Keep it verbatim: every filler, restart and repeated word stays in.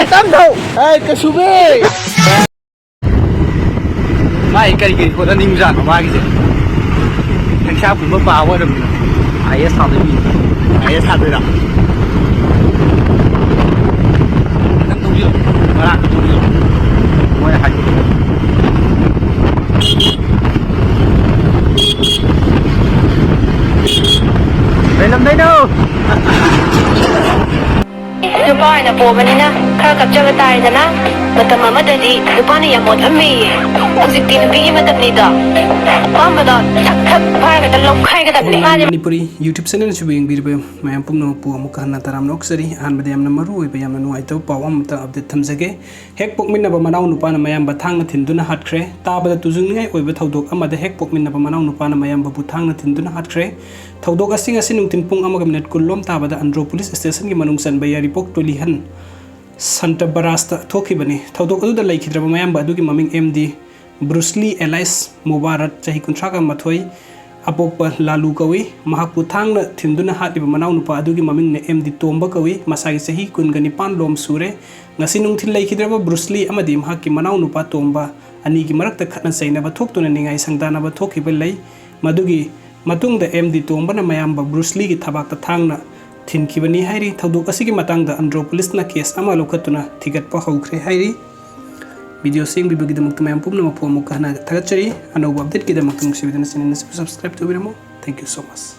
ꯇꯞ ꯊꯧ꯫ ꯑꯩ ꯀꯩꯁꯨꯕꯤ꯫ ꯃꯥꯏ ꯀꯔꯤ ꯀꯔꯤ ꯍꯣꯠꯅꯅꯤꯡꯕꯖꯥꯠꯅꯣ ꯃꯥꯒꯤꯁꯦ? ꯄꯩꯁꯥ ꯄꯨꯝꯕ ꯄꯥꯕ ꯑꯣꯏꯔꯝꯃꯤꯅ꯫ ꯑꯥꯏ ꯑꯦꯁ ꯊꯥꯗꯣꯏꯅꯤ꯫ ꯑꯥꯏ ꯑꯦꯁ ꯊꯥꯗꯣꯏꯔꯣ? ꯈꯤꯇꯪ ꯊꯧꯕꯤꯌꯣ꯫ ꯃꯔꯥꯡ ꯊꯧꯕꯤꯌꯣ꯫ ꯃꯣꯏ ꯍꯥꯏꯗꯣꯛꯑꯣ꯫ ꯀꯩ ꯂꯝꯗꯩꯅꯣ? ꯅꯨꯄꯥ ꯑꯣꯏꯅ ꯄꯣꯛꯑꯕꯅꯤꯅ ꯈꯔ ꯀꯞꯆꯕ ꯇꯥꯔꯦꯗꯅ꯫ ꯃꯇꯝ ꯑꯃꯗꯗꯤ ꯅꯨꯄꯥꯅ ꯌꯥꯝ ꯃꯣꯠꯂꯝꯃꯤꯌꯦ꯫ ꯍꯧꯖꯤꯛꯇꯤ ꯅꯨꯄꯤꯒꯤ ꯃꯇꯝꯅꯤꯗꯣ꯫ ꯑꯄꯥꯝꯕꯗꯣ ꯊꯛ ꯊꯛ ꯐꯥꯔꯒ ꯍꯦꯛꯇ ꯂꯧꯈꯥꯏꯒꯗꯕꯅꯤ꯫ Online Manipuri YouTube channel ꯑꯁꯤꯕꯨ ꯌꯦꯡꯕꯤꯔꯤꯕ ꯃꯌꯥꯝ ꯄꯨꯝꯅꯃꯛꯄꯨ ꯑꯃꯨꯛꯀ ꯍꯟꯅ ꯇꯔꯥꯝꯅ ꯑꯣꯛꯆꯔꯤ꯫ ꯑꯍꯥꯟꯕꯗ ꯌꯥꯝꯅ ꯃꯔꯨ ꯑꯣꯏꯕ, ꯌꯥꯝꯅ ꯅꯨꯡꯉꯥꯏꯇꯕ ꯄꯥꯎ ꯑꯃꯇ update ꯊꯝꯖꯒꯦ꯫ ꯍꯦꯛ ꯄꯣꯛꯃꯤꯟꯅꯕ ꯃꯅꯥꯎ ꯅꯨꯄꯥꯅ ꯃꯌꯥꯝꯕ ꯊꯥꯡꯅ ꯊꯤꯟꯗꯨꯅ ꯍꯥꯠꯈ꯭ꯔꯦ꯫ ꯇꯥꯕꯗ ꯇꯨꯖꯨꯡꯅꯤꯡꯉꯥꯏ ꯑꯣꯏꯕ ꯊꯧꯗꯣꯛ ꯑꯃꯗ ꯍꯦꯛ ꯄꯣꯛꯃꯤꯟꯅꯕ ꯃꯅꯥꯎ ꯅꯨꯄꯥꯅ ꯃꯌꯥꯝꯕꯕꯨ ꯊꯥꯡꯅ ꯊꯤꯟꯗꯨꯅ ꯍꯥꯠꯈ꯭ꯔꯦ꯫ ꯊꯧꯗꯣꯛ ꯑꯁꯤ ꯉꯁꯤ ꯅꯨꯡꯊꯤꯜ ꯄꯨꯡ ꯑꯃꯒ ꯃꯤꯅꯤꯠ ꯀꯨꯟꯂꯣꯝ ꯇꯥꯕꯗ ꯑꯟꯗ꯭ꯔꯣ ꯄꯨꯂꯤꯁ ꯁ꯭ꯇꯦꯁꯟꯒꯤ ꯃꯅꯨꯡ ꯆꯟꯕ ꯌꯥꯏꯔꯤꯄꯣꯛ ꯇꯨꯂꯤꯍꯟ ꯁꯟꯇꯕꯔꯥꯖꯇ ꯊꯣꯛꯈꯤꯕꯅꯤ꯫ ꯊꯧꯗꯣꯛ ꯑꯗꯨꯗ ꯂꯩꯈꯤꯗ꯭ꯔꯕ ꯃꯌꯥꯝꯕ ꯑꯗꯨꯒꯤ ꯃꯃꯤꯡ ꯑꯦꯝ ꯗꯤ ꯕ꯭ꯔꯨꯁꯂꯤ ꯑꯦꯂꯥꯏꯁ ꯃꯨꯕꯥꯔꯠ, ꯆꯍꯤ ꯀꯨꯟꯊ꯭ꯔꯥꯒ ꯃꯥꯊꯣꯏ, ꯑꯄꯣꯛꯄ ꯂꯥꯂꯨ ꯀꯧꯏ꯫ ꯃꯍꯥꯛꯄꯨ ꯊꯥꯡꯅ ꯊꯤꯟꯗꯨꯅ ꯍꯥꯠꯂꯤꯕ ꯃꯅꯥꯎꯅꯨꯄꯥ ꯑꯗꯨꯒꯤ ꯃꯃꯤꯡꯅ ꯑꯦꯝ ꯗꯤ ꯇꯣꯝꯕ ꯀꯧꯏ꯫ ꯃꯁꯥꯒꯤ ꯆꯍꯤ ꯀꯨꯟꯒ ꯅꯤꯄꯥꯟ ꯂꯣꯝ ꯁꯨꯔꯦ꯫ ꯉꯁꯤ ꯅꯨꯡꯊꯤꯜ ꯂꯩꯈꯤꯗ꯭ꯔꯕ ꯕ꯭ꯔꯨꯁꯂꯤ ꯑꯃꯗꯤ ꯃꯍꯥꯛꯀꯤ ꯃꯅꯥꯎꯅꯨꯄꯥ ꯇꯣꯝꯕ ꯑꯅꯤꯒꯤ ꯃꯔꯛꯇ ꯈꯠꯅ ꯆꯩꯅꯕ ꯊꯣꯛꯇꯨꯅ ꯅꯤꯡꯉꯥꯏ ꯁꯪꯗꯥꯅꯕ ꯊꯣꯛꯈꯤꯕ ꯂꯩ꯫ ꯃꯗꯨꯒꯤ ꯃꯇꯨꯡꯗ ꯑꯦꯝ ꯗꯤ ꯇꯣꯝꯕꯅ ꯃꯌꯥꯝꯕ ꯕ꯭ꯔꯨꯁꯂꯤꯒꯤ ꯊꯕꯥꯛꯇ ꯊꯥꯡꯅ ꯊꯤꯟꯈꯤꯕꯅꯤ ꯍꯥꯏꯔꯤ꯫ ꯊꯧꯗꯣꯛ ꯑꯁꯤꯒꯤ ꯃꯇꯥꯡꯗ ꯑꯟꯗ꯭ꯔꯣ ꯄꯨꯂꯤꯁꯅ ꯀꯦꯁ ꯑꯃ ꯂꯧꯈꯠꯇꯨꯅ ꯊꯤꯒꯠꯄ ꯍꯧꯈ꯭ꯔꯦ ꯍꯥꯏꯔꯤ꯫ ꯚꯤꯗꯤꯑꯣ ꯁꯦꯝꯕꯤꯕꯒꯤꯗꯃꯛꯇ ꯃꯌꯥꯝ ꯄꯨꯝꯅꯃꯛꯄꯨ ꯑꯃꯨꯛꯀ ꯍꯟꯅ ꯊꯥꯒꯠꯆꯔꯤ꯫ ꯑꯅꯧꯕ ꯑꯞꯗꯦꯠꯀꯤꯗꯃꯛꯇ ꯅꯨꯡꯁꯤꯕꯤꯗꯨꯅ ꯆꯦꯅꯦꯜ ꯑꯁꯤꯕꯨ subscribe ꯇꯧꯕꯤꯔꯝꯃꯨ꯫ Thank you so much꯫